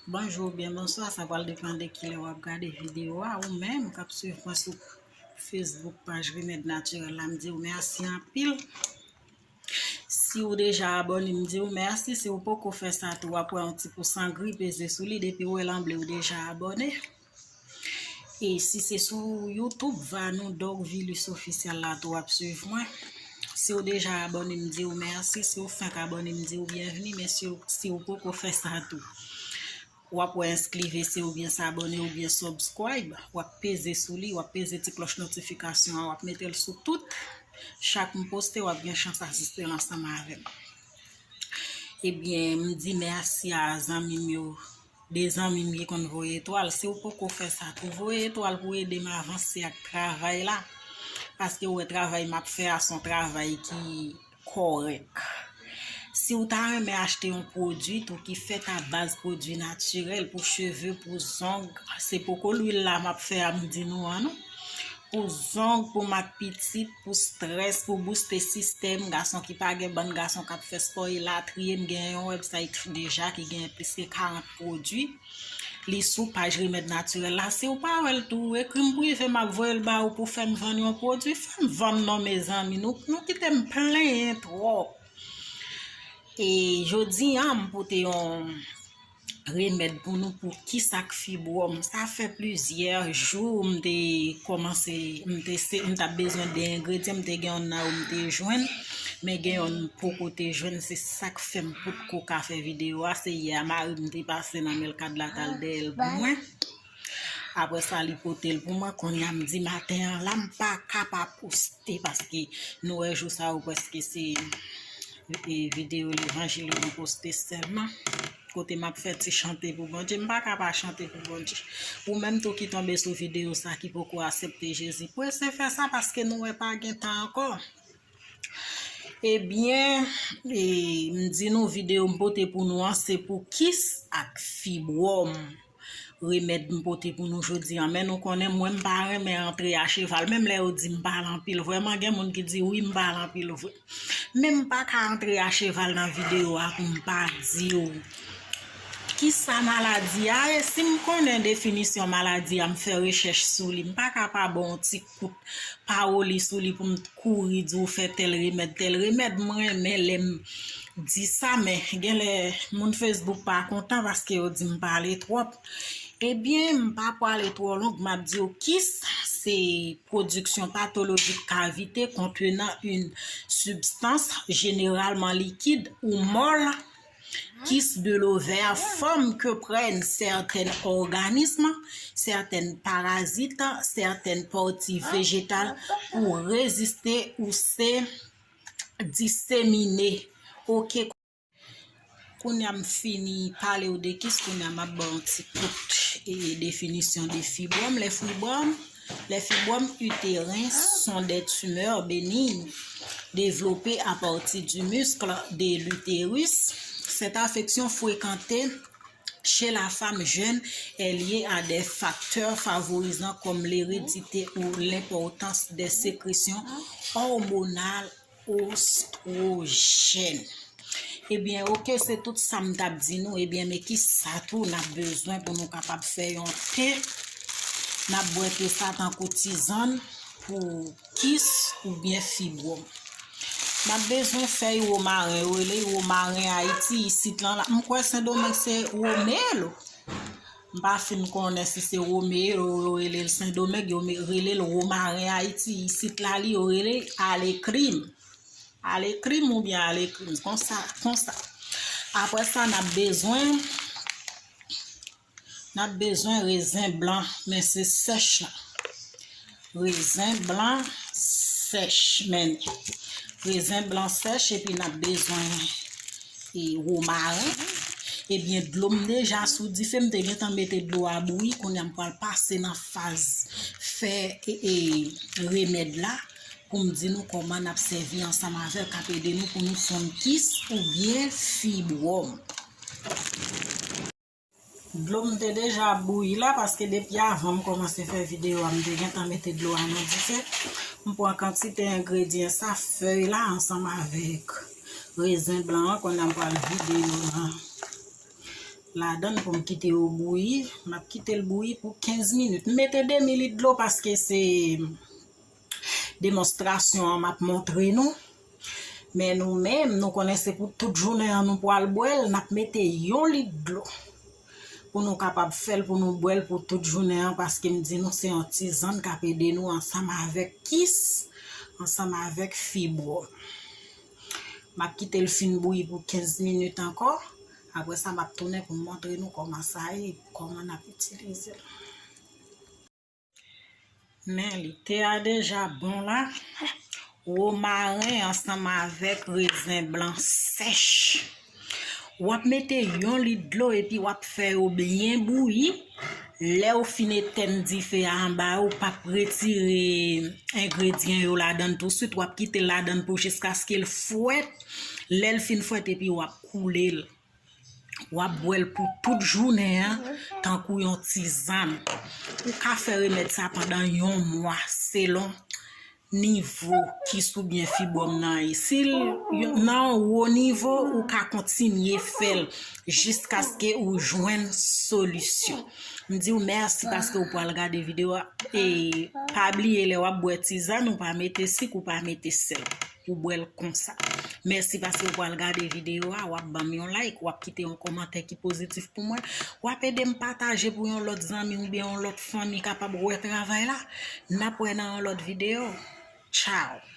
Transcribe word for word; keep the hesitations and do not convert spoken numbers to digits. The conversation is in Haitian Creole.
Bonjou oubyen bonswa, sa pral depann de kilè w ap gade videyo a. Ou menm k ap swiv mwen sou Facebook, paj Remèd Natirèl la, m di w mèsi anpil. Si w deja abòne, m di w mèsi. Si w poko fè sa tou, w ap wè yon ti pous an gri, peze sou li. Depi w wè l an ble, w deja abòne. E si se sou YouTube, Vanou Dorvilus Official la tou w ap swiv mwen. Si w deja abòne, m di w mèsi. Si w fenk abòne, m di w byenvni. Men si w, si w poko fè sa tou, w ap wè enskrivese oubyen s'abonner oubyen subscribe. W ap peze sou li, w ap peze ti klòch notifikasyon an, w ap mete l sou tout. Chak m poste, w ap gen chans asiste l ansanm avè m. Ebyen, m di mèsi a zanmi m yo, de zanmi m ki konn voye etwal. Si w poko fè sa tou, voye etwal pou ede m avanse ak travay la. Paske w wè travay m ap fè a, se yon travay ki kòrèk. Si w ta renmen achte yon pwodui tou ki fèt a baz pwodui natirèl pou cheve, pou zong, se poko lwil la m ap fè a, m di nou an non. Pou zong, pou mak pitit, pou strès, pou bouste sistèm, gason ki pa gen bann, gason k ap fè spò, elatriye. M gen yon website deja ki gen plis ke karant pwodui. Li sou paj Remèd Natirèl la. Si w pa wè l tou, ekri m prive, m ap voye l ba ou pou fè m vann yon pwodui. Fè m vann non, mezanmi. Nou, nou kite m plenyen twòp. E jodi a, m pote yon remèd pou nou pou kis ak fibwòm. Sa fè plizyè jou m te kòmanse, m te se, m t ap bezwen de engredyan, m te gen youn nan yo m te jwenn, men gen youn m poko te jwenn, se sa k fè m potko ka fè videyo a. Se yè a mari m te pase nan men l, kad la t al dèyè l pou mwen. Apre sa, li pote l pou mwen. Kounye a, m di maten an la, m pa ka pa poste, paske nou wè jou sa yo prèske se, e, videyo levanjil yo m poste sèlman. Kote m ap fè ti chante pou Bondye, m pa ka pa chante pou Bondye. Ou menm tou ki tonbe sou videyo sa, ki poko aksepte Jezi, prese fè sa, paske nou wè pa gen tan ankò. Ebyen, e, m di nou videyo m pote pou nou an, se pou kis ak fibwòm. Remèd m pote pou nou jodi an. Men nou konnen mwen m pa renmen antre a cheval. Menm lè yo di m pale anpil vre, man gen moun ki di wi m pale anpil vre. Men m pa ka antre a cheval nan videyo a pou m pa di w kisa maladi a ye. Si m konnen definisyon maladi a, m fè rechèch sou li. M pa ka pa ba w yon ti kout pawoli sou li pou m kouri di w fè tèl remèd, tèl remèd. M renmen lè m di sa, men genlè moun Facebook pa kontan paske yo di m pale twòp. Ebyen, m pa pwale twò long, m ap di w kis se pwodiksyon patolojik kavite contenant une substance généralement liquide ou molle, kis de l'ovaire, forme que prennent certains organismes, certains parasites, certaines parties végétales pour résister ou se disemine. Ok, kounye a m fini pale w de kis, kounye a m ap ba w yon ti kout, e, definisyon de fibwòm. Les fibromes, les fibromes utérins sont des tumeurs bénignes développées à partir du muscle de l'utérus. Cette affection fréquentée chez la femme jeune est liée à des facteurs favorisants comme l'hérédité ou l'importance des sécrétions hormonales ostrogènes. Ebyen, ok, se tout sa m t ap di nou. Ebyen, men kisa tou n ap bezwen pou nou kapab fè yon te. N ap bwè te sa tankou tizann pou kis oubyen fibwòm. N ap bezwen fèy womaren, yo rele womaren Ayiti isit lan la. M kwè Sendomeng se womelo. M pa fin konnen si se womelo yo rele l Sendomeng, yo me-, rele l womaren Ayiti isit la, li yo rele alekrim. Alekrim oubyen alekrim, konsa, konsa. Apre sa, n ap bezwen, n ap bezwen rezen blan, men se sèch la. Rezen blan sèch, men rezen blan sèch, epi n ap bezwen, e, womaren. Ebyen, dlo m deja sou dife, m te gentan mete dlo a bouyi, kounye a m pral pase nan faz fè, e, e, remèd la, pou m di nou kòman n ap sèvi ansanm avè l, k ap ede nou pou nou fonn kis oubyen fibwòm. Dlo m te deja bouyi la, paske depi avan m kòmanse fè videyo a, m te gentan mete dlo a nan dife. M pran kantite engredyan sa, fèy la ansanm avèk rezen blan an, kounye a m pral vide yo nan, ladan l pou m kite yo bouyi. M ap kite l bouyi pou kenz minit. M mete demi lit dlo paske se demonstrasyon an m ap montre nou. Men nou menm, nou konnen se pou tout jounen an nou pral bwè l, n ap mete yon lit dlo pou nou kapab fè l, pou nou bwè l pou tout jounen an, paske m di nou se yon tizann k ap ede nou ansanm avèk kis, ansanm avèk fibwòm. M ap kite l fin bouyi pou kenz minit ankò. Apre sa, m ap tounen pou m montre nou kòman sa ye, kòman n ap itilize l. Men li, te a deja bon la. Womaren ansanm avèk rezen blan sèch. W ap mete yon lit dlo epi w ap fè yo byen bouyi. Lè w fin etèn dife a anba yo, w p ap retire engredyan yo ladan l tousuit. W ap kite l ladan l pou jiskaske l fwèt. Lè l fin fwèt epi w ap koule l. W ap bwè l pou tout jounen an, tankou yon tizann. Ou ka fè remèd sa pandan yon mwa, selon nivo kis oubyen fibwòm nan ye. Si l nan yon wo nivo, ou ka kontinye fè l jiskaske ou jwenn solisyon. M di w mèsi paske w pral gade videyo a. E pa bliye, lè w ap bwè tizann, ou pa mete sik, ou pa mete sèl. Ou bwè l konsa. Mèsi paske w pral gade videyo a, w ap ban m yon like, w ap kite yon kòmantè ki pozitif pou mwen, w ap ede m pataje pou yon lòt zanmi oubyen yon lòt fanmi kapab wè travay la. N ap wè nan yon lòt videyo. Tchaw!